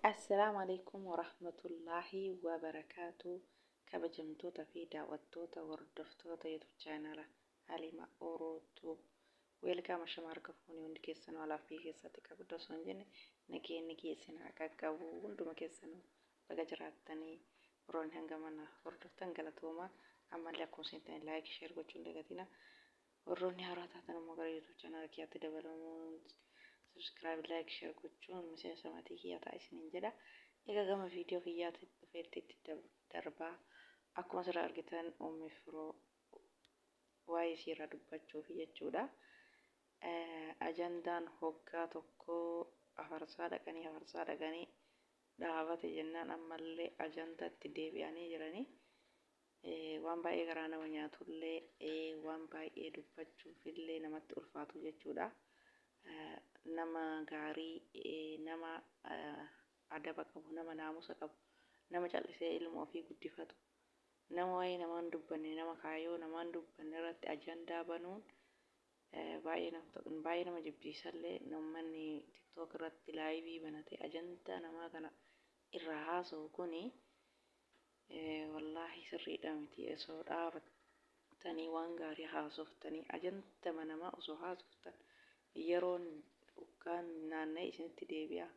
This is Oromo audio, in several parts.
Assalaamu Aleykum Warahmatullaahi Wabarakaatu Kabajamtoota fi daawwattoota hordoftoota YouTube chaanaala Halima Oro Tube Welcome ashama harka fuunee hundi keessanuu alaaf biyya keessatti qabdu osoo hin jenne nageenyi keessan haa qaqqabu hunduma keessanuu baga jiraattanii warroonni hanga mana hordoftan galatooma ammallee akkuma isin ta'in like share gochuun dagatina. Warroonni haaraa taatan immoo gara YouTube channel kiyyaatti dabalamuun subscribe, like, share gochuun miseensa maatii kiyyaa ta'a isiniin jedha. Egaa gama viidiyoo kiyyaatti dhufeetti itti darbaa. Akkuma asirraa argitan Ummi Firoo waa'ee isii irraa dubbachuufi jechuudha. Ajandaan hoggaa tokko afarsaa dhaqanii afarsaa dhaqanii dhaabate jennaan ammallee ajandaatti deebi'anii jiranii. Waan baay'ee garaa nama nyaatullee waan baay'ee dubbachuufillee namatti ulfaatu jechuudha. Nama gaarii, nama adaba qabu, nama naamusa qabu, nama callisee ilma ofii guddifatu, nama waa'ee namaan dubbanne, nama kaayoo namaan dubbanne irratti ajandaa banuun baay'ee nama jibbisiisallee. Uummanni TikTok irratti laayivii banatee ajandaa namaa kana irraa haasa'u kuni Wallaahi sirriidha miti osoo dhaabattanii waan gaarii haasoftanii ajandama namaa osoo haasoftan yeroon waggaan naanna'ee isinitti deebi'a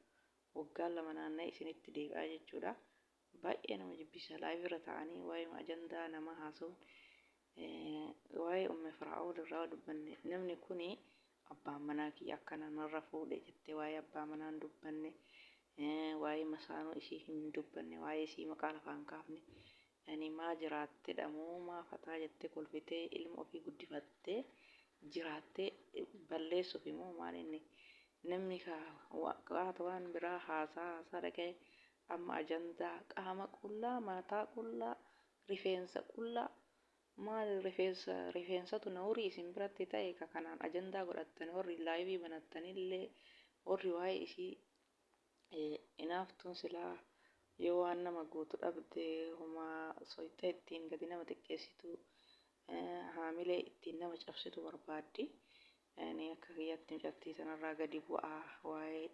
waggaan lama naanna'ee isinitti deebi'a jechuudha. Baay'ee nama jibbisa live irra ta'anii waa'ee ajandaa namaa haasa'uun. Waa'ee Umme Firaa'ol irraa dubbanne namni kuni abbaan manaa kiyya akkana narra fuudhe jettee waa'ee abbaa manaa hin dubbanne, waa'ee masaanuu isii hin dubbanne, waa'ee isii maqaa lafaa hin kaafne. Yani maa jiraattedha moo maa fataa jettee kolfitee ilma ofii guddifattee jiraattee balleessuufi moo maal inni namni waan biraa haasaa haasaa dhaga'e amma ajandaa qaama qullaa mataa qullaa rifeensa qullaa. Maal rifeensa rifeensatu nawrii isin biratti ta'e ka kanaan ajandaa godhattani warri live banattanillee warri waa'ee isii inaaftuun silaa yoo waan nama gootu dhabde homaa soyxa ittiin gadi nama xiqqeessitu haamilee ittiin nama cabsitu barbaaddi. Ani akka kiyyatti mucattii tanarraa gadi bu'aa waa'ee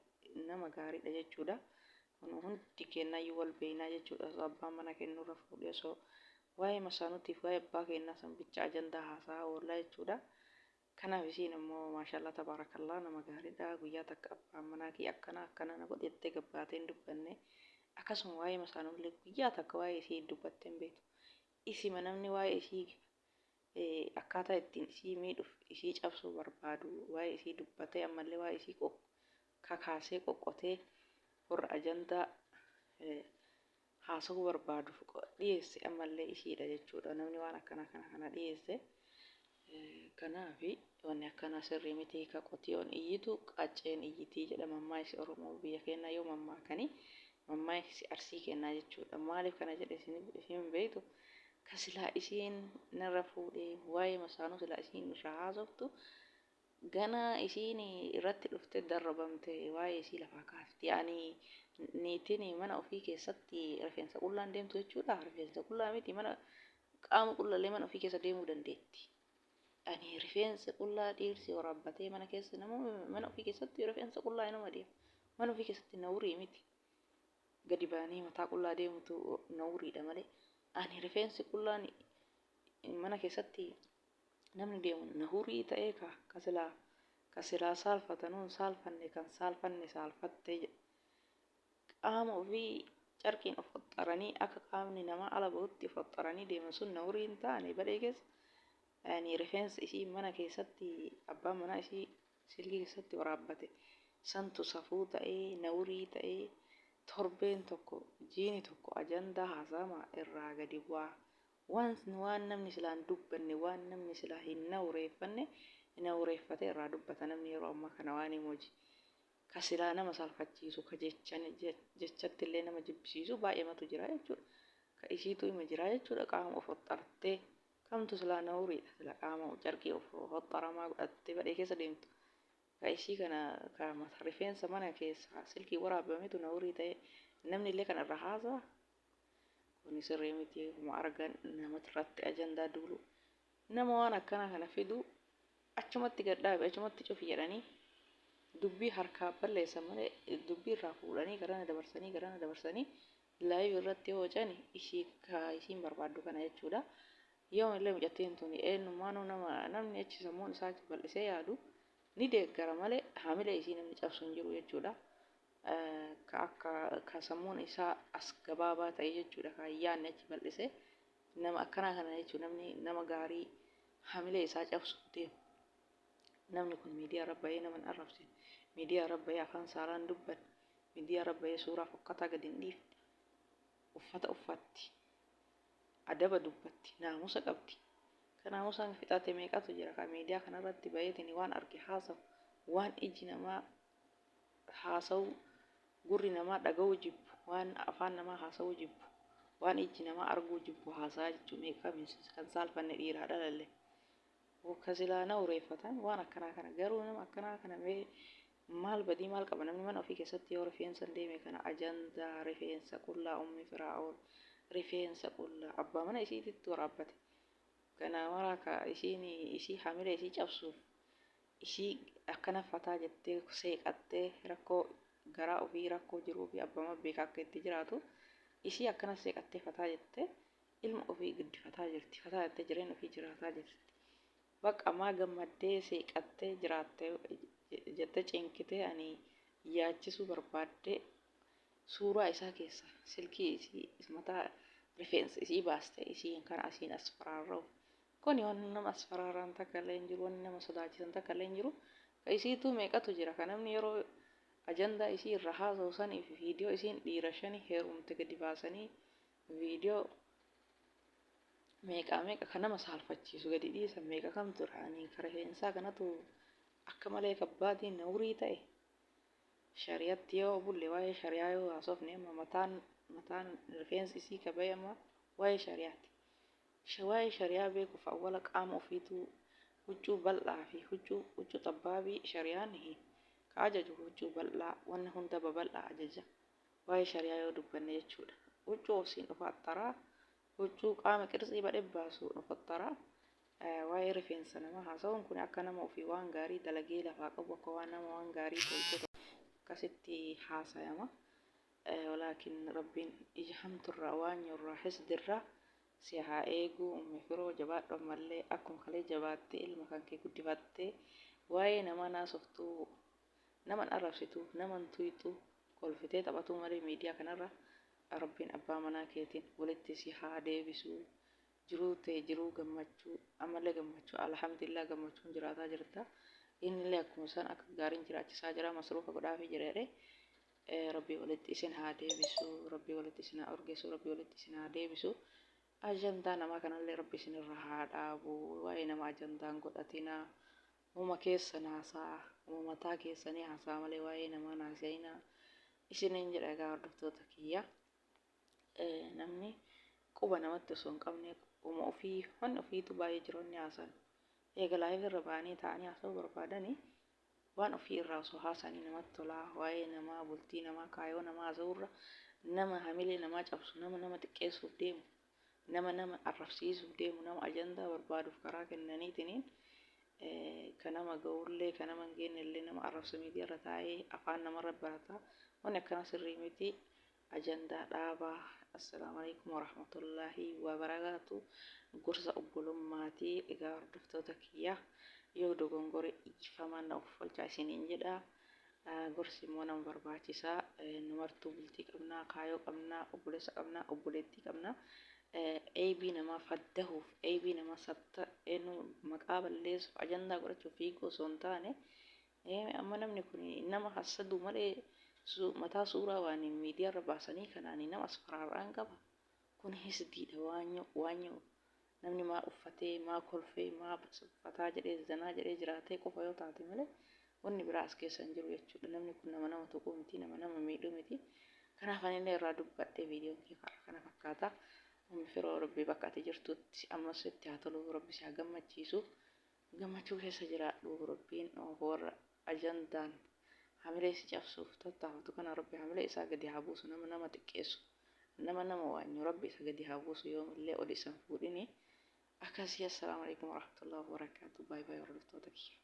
nama gaariidha jechuudha. Kun hundi keennayyuu wal beeynaa jechuudha. Osoo abbaan mana kennurra fuudhee osoo waa'ee masaanuutiif waa'ee abbaa keennaa san bicha ajandaa haasa'aa oollaa jechuudha. Kanaaf isiin immoo maashaallah tabaarakallah nama gaariidha. Guyyaa takka abbaan manaa kiyya akkana akkana na godhe jettee gabbaatee hin dubbanne. Akkasuma waa'ee masaanuullee guyyaa takka waa'ee isii dubbattee hin beektu. Isima namni waa'ee isii akkaataa ittiin isii miidhuuf isii cabsuu barbaadu waa'ee isii dubbatee ammallee waa'ee isii kakaasee qoqqotee warra ajandaa haasa'uu barbaaduuf dhiyeesse ammallee isiidha jechuudha. Namni waan akkana kana kana dhiyeesse. Kanaaf wanni akkanaa sirrii miti. Ka qotiyoon iyyitu qacceen iyyitii jedha mammaayisi Oromoo biyya keenyaa yoo mammaakani mammaayisi Arsii keenyaa jechuudha. Maaliif kana jedhe isin beektu? Ka silaa isiin narra fuudhee waa'ee masaanuu silaa isiin irraa haasoftu ganaa isiin irratti dhufte darrabamte waa'ee isii lafaa kaafti. Yaani niitiin mana ofii keessatti rifeensa qullaan deemtu jechuudha. Rifeensa qullaa miti mana qaama qullallee mana ofii keessa deemuu dandeetti. Ani rifeensa qullaa dhiirsi waraabbatee mana keessa nama mana ofii keessatti rifeensa qullaa inuma deema. Mana ofii keessatti nawurii miti. Gadi ba'anii mataa qullaa deemutu nawuriidha malee. Ani rifeensi qullaan mana keessatti namni deemu nahurii ta'ee ka ka silaa ka silaa saalfatanuu hin saalfanne kan saalfanne saalfattee jedhe. Qaama ofii carqiin of qoxxaranii akka qaamni namaa ala bahutti of qoxxaranii deeman sun nahurii hin taane badhee keessa. Yani rifeensa isii mana keessatti abbaan manaa isii silkii keessatti waraabbate santu safuu ta'ee nawurii ta'ee torbeen tokko jiini tokko ajandaa haasa'ama irraa gadi bu'aa. Waan waan namni silaa hin dubbanne waan namni silaa hin nawureeffanne nawureeffatee irraa dubbata namni yeroo ammaa kana waan emoji ka silaa nama saalfachiisu ka jechan jechatti illee nama jibbisiisu baay'eematu jira jechuudha. Ka isiitu ima jira jechuudha qaama of hoxxartee kamtu silaa nawuriidha sila qaama carqii of hoxxaramaa godhattee badhee keessa deemtu. Ka isii kana ka mata rifeensa mana keessaa silkii waraabametu nawurii ta'e namni illee kana irraa haasa'a. Kuni sirrii miti akkuma argan namarratti ajandaa duulu. Nama waan akkanaa kana fidu achumatti gad dhaabi achumatti cufi jedhanii. Dubbii harkaa balleessan malee dubbii irraa fuudhanii garana dabarsanii garana dabarsanii live irratti yoo wacani ishii ka ishiin barbaaddu kana jechuudha. Yoomillee mucattiin tuni eenyummaanuu nama namni achi sammuun isaa achi bal'isee yaadu ni deeggara malee hamilee isii namni cabsu hin jiru jechuudha. Ka akka ka sammuun isaa as gabaabaa ta'e jechuudha ka hin yaadne achi bal'isee nama akkanaa kana jechuudha namni nama gaarii hamilee isaa cabsuuf deemu. Namni kun miidiyaa irra bahee nama hin arrabsine, miidiyaa irra bahee afaan saalaa hin dubbanne, miidiyaa irra bahee suuraa fokkataa gadi hin dhiifne, uffata uffatti, adaba dubbatti, naamusa qabdi. Ka naamusaan fixate meeqatu jira ka miidiyaa kanarratti baheetiin waan arge haasawu, waan iji namaa haasawuu, gurri namaa dhaga'uu jibbu, waan afaan namaa haasawuu jibbu, waan ijji namaa arguu jibbu haasayaa jechuu meeqa kan saalfanne dhiiraa dhalalle. Ka silaa na ureeffatan waan akkanaa kana garuu nama akkanaa kana mee maal badii maal qaba namni mana ofii keessatti yoo rifeensan deeme kana ajandaa rifeensa qullaa ummi firaa'ol rifeensa qullaa abbaa mana isiititti waraabbate kana maraa ka isiin isii hamilee isii cabsuuf isii akkana fataa jettee seeqattee rakkoo garaa ofii rakkoo jiruu fi abbama beeka akka itti jiraatu isii akkana seeqattee fataa jettee ilma ofii guddifataa jirti. Fataa jettee jireenya ofii jiraataa jirti. Baqa maa gammaddee seeqattee jiraatte jettee cinkitee ani yaachisuu barbaaddee suuraa isaa keessa silkii isii mataa rifeensa isii baaste isiin kana asiin as faraarra'u. Kuni wanni nama as faraarraan takka illee hin jiru, wanni nama sodaachisan takka illee hin jiru. Ka isiituu meeqatu jira ka namni yeroo ajandaa isii irra haasa'u sanii fi viidiyoo isiin dhiira shani heerumte gadi baasanii Video meeqaa meeqa ka nama saalfachiisu gadi dhiisan meeqa kam ture ani ka rifeensaa kanatu akka malee kabbaadii nawrii ta'e shariyatti yoo bulle waa'ee shariyaa yoo haasofne amma mataan mataan rifeensi isii ka ba'e amma waa'ee shariyaati. Waa'ee shariyaa beekuuf awwala qaama ofiitu huccuu bal'aa fi huccuu huccuu xabbaabii shariyaan ka ajaju huccuu bal'aa wanni hunda babal'aa ajaja. Waa'ee shari'aa yoo dubbanne jechuudha. Huccuu ofsiin ufaxxaraa, huccuu qaama qirtsii badhe baasu ufaxxaraa. Waa'ee rifeensa namaa haasa'uun kun akka nama ofii waan gaarii dalagee lafaa qabu akka waan nama waan gaarii tolche akkasitti haasayama. Walaakin Rabbiin ija hamturraa waanyorraa hisdirraa si haa eegu ummi firoo jabaadhu ammallee akkuma kalee jabaattee ilma kan kee guddifattee waa'ee namaa naasoftuu Nama hin arrabsitu, nama hin tuyxu, kolfitee taphatuu malee miidiyaa kanarra Rabbiin abbaa manaa keetiin walitti si haa deebisu. Jiruu tee jiruu gammachuu, ammallee gammachuu alhamdulillah gammachuun jiraataa jirta. Innillee akkuma san akka gaariin jiraachisaa jira, masruufa godhaafii jira jedhee. Rabbii walitti isin haa deebisu, Rabbii walitti isin haa urgeessu, Rabbii walitti isin haa deebisu. Ajandaa namaa kanallee Rabbi isinirra haa dhaabu. Waa'ee nama ajandaa hin godhatinaa. Uuma keessan haasa'a, uuma mataa keessanii haasa'a malee waa'ee namaa hin haasa'inaa isiniin jedha egaa hordoftoota kiyya. Namni quba namatti osoo hin qabne uuma ofii wanni ofiitu baay'ee jiru inni haasa'an. Eega live irra ba'anii taa'anii haasa'uu barbaadanii waan ofii irraa osoo haasa'anii namatti tolaa waa'ee namaa bultii namaa kaayoo namaa haasa'uurra nama hamilee namaa cabsu nama nama xiqqeessuuf deemu nama nama arrabsiisuuf deemu nama ajandaa barbaaduuf karaa kennaniitiniin ka nama ga'ullee ka nama hin geennellee nama arrabsa miidiyaa irra taa'ee afaan namarra barata wanni akkana sirrii miti ajandaa dhaabaa. Assalaamu alaikum warahmatullaahi wabarakaatu. Gorsa obbolummaati egaa hordoftoota kiyya yoo dogongore dhiifama na offolchaa isiniin jedha. Gorsi immoo nama barbaachisa. Nu martuu bultii qabna, kaayoo qabna, obboleessa qabna, obboleettii qabna. Eybii namaa faddahuuf, eybii namaa satta eenyu maqaa balleessuuf, ajandaa godhachuuf fiiguu osoo hin taane, amma namni kun nama hassaduu malee mataa suuraa waan miidiyaarra baasanii kanaan nama as faraarraan qaba. Kun hisdiidha waanyoo waanyoo. Namni maa uffatee, maa kolfee, maa fataa jedhee zanaa jedhee jiraatee qofa yoo taate malee wanni biraa as keessa hin jiru jechuudha. Namni kun nama nama tuquu miti, nama nama miidhuu miti. Kanaaf anillee irraa dubbadhee viidiyoon kee har'a kana fakkaata. Ummi firoo Rabbi bakka ati jirtutti ammas sitti haa tolu, Rabbi si haa gammachiisu. Gammachuu keessa jiraadhu Rabbiin warra ajandaan hamilee si cabsuuf tattaafatu kana Rabbi hamilee isaa gadi haa buusu nama nama xiqqeessu nama nama waanyu Rabbi isa gadi haa buusu yoomillee ol isa hin fuudhini akkasii. Assalaamu alaikum warahmatullahi wabarakaatu. Baay baay hordoftoota kiyya.